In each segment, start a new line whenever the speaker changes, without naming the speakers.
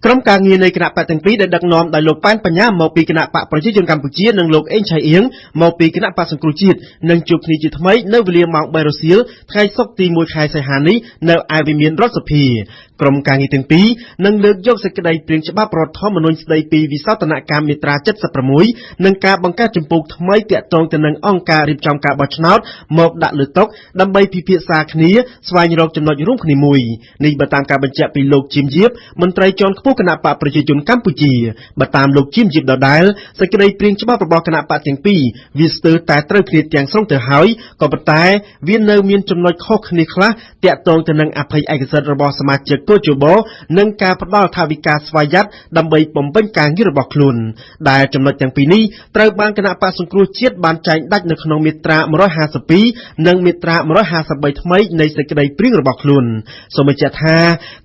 ក្រុមការងារនៃគណបក្សទាំងពីរដែលដឹកនាំដោយលោកប៉ែនបញ្ញាមកពីគណបក្សប្រជាជនកម្ពុជានិងលោកអេងឆៃអ៊ាងមកពីគណបក្សសង្គ្រោះជាតិនឹងជួបគ្នាជាថ្មីនៅវេលាម៉ោង3រសៀលថ្ងៃសុក្រទី1ខែសីហានេះនៅឯវិមានរដ្ឋសភាក្រុមការងារទាំងពីរនឹងលើកយកសេចក្តីព្រាងច្បាប់រដ្ឋធម្មនុញ្ញស្តីពីវិសោធនកម្មមាត្រា76និងការបង្កើតជំពូកថ្មីទាក់ទងទៅនឹងអង្គការរៀបចំការបោះឆ្នោតមកដាក់លើតុដើម្បីពិភាក្សាគ្នាស្វែងរកចំណុចរួមគ្នាមួយនេះបើតាមការបញ្ជាក់ពីលោកជាមយៀបមន្ត្រីជាន់ខ្ពស់គណបក្សប្រជាជនកម្ពុជាបើតាមលោកជាមយៀបដដែលសេចក្តីព្រាងច្បាប់របស់គណបក្សទាំងពីរវាស្ទើរតែត្រូវគ្នាទាំងស្រុងទៅហើយក៏ប៉ុន្តែវានៅមានចំណុចខុសគ្នាខ្លះទាក់ទងទៅនឹងអភ័យឯកសិទ្ធិរបស់សមាជិកគ.ជ.បនិងការផ្ដល់ថវិកាស្វយ័តដើម្បីបំពេញការងាររបស់ខ្លួនដែលចំណុចទាំងពីរនេះត្រូវបានគណបក្សសង្គ្រោះជាតិបានចែងដាច់នៅក្នុងមាត្រា152និងមាត្រា153ថ្មីនៃសេចក្តីព្រាងរបស់ខ្លួនសូមបញ្ជាក់ថា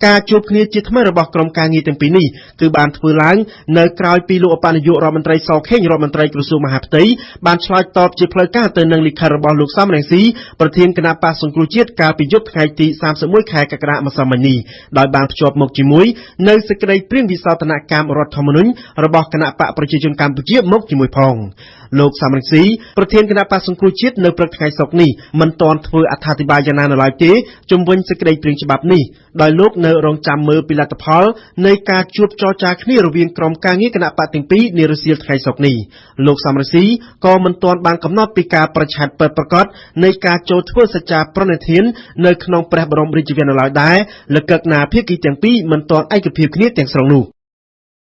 ការជួបគ្នាជាថ្មីរបស់ក្រុមការងារទាំងពីរនេះគឺបានធ្វើឡើងនៅក្រោយពីលោកឧបនាយករដ្ឋមន្ត្រីសខេងរដ្ឋមន្ត្រីក្រសួងមហាផ្ទៃបានឆ្លើយតបជាផ្លូវការទៅនឹងលិខិតរបស់លោកសំរងស៊ីប្រធានគណបក្សសង្គ្រោះជាតិកាលពីយប់ថ្ងៃទី31ខែកក្កដាម្សិលមិញនេះដោយបានភ្ជាប់មកជាមួយនៅសេចក្តីព្រាងវិសោធនកម្មរដ្ឋធម្មនុញ្ញរបស់គណបក្សប្រជាជនកម្ពុជាមកជាមួយផងលោកសំរងស៊ីប្រធានគណបក្សសង្គ្រោះជាតិនៅព្រឹកថ្ងៃសុក្រនេះមិនទាន់ធ្វើអត្ថាធិប្បាយយ៉ាងណានៅឡើយទេជំវិញសេចក្តីព្រាងច្បាប់នេះដោយលោកនៅរងចាំមើលពីលទ្ធផលនៃការជួបចរចាគ្នារវាងក្រុមការងារគណបក្សទាំងពីរនារសៀលថ្ងៃសុក្រនេះលោកសំរងស៊ីក៏មិនទាន់បានកំណត់ពីការបរិច្ឆេទពិតប្រាកដនៃការចូលធ្វើសច្ចាប្រណិធាននៅក្នុងព្រះបរមរាជវាំងនៅឡើយដែរលកឹកណាភាគីទាំងពីរមិនទាន់ឯកភាពគ្នាទាំងស្រុងនោះ។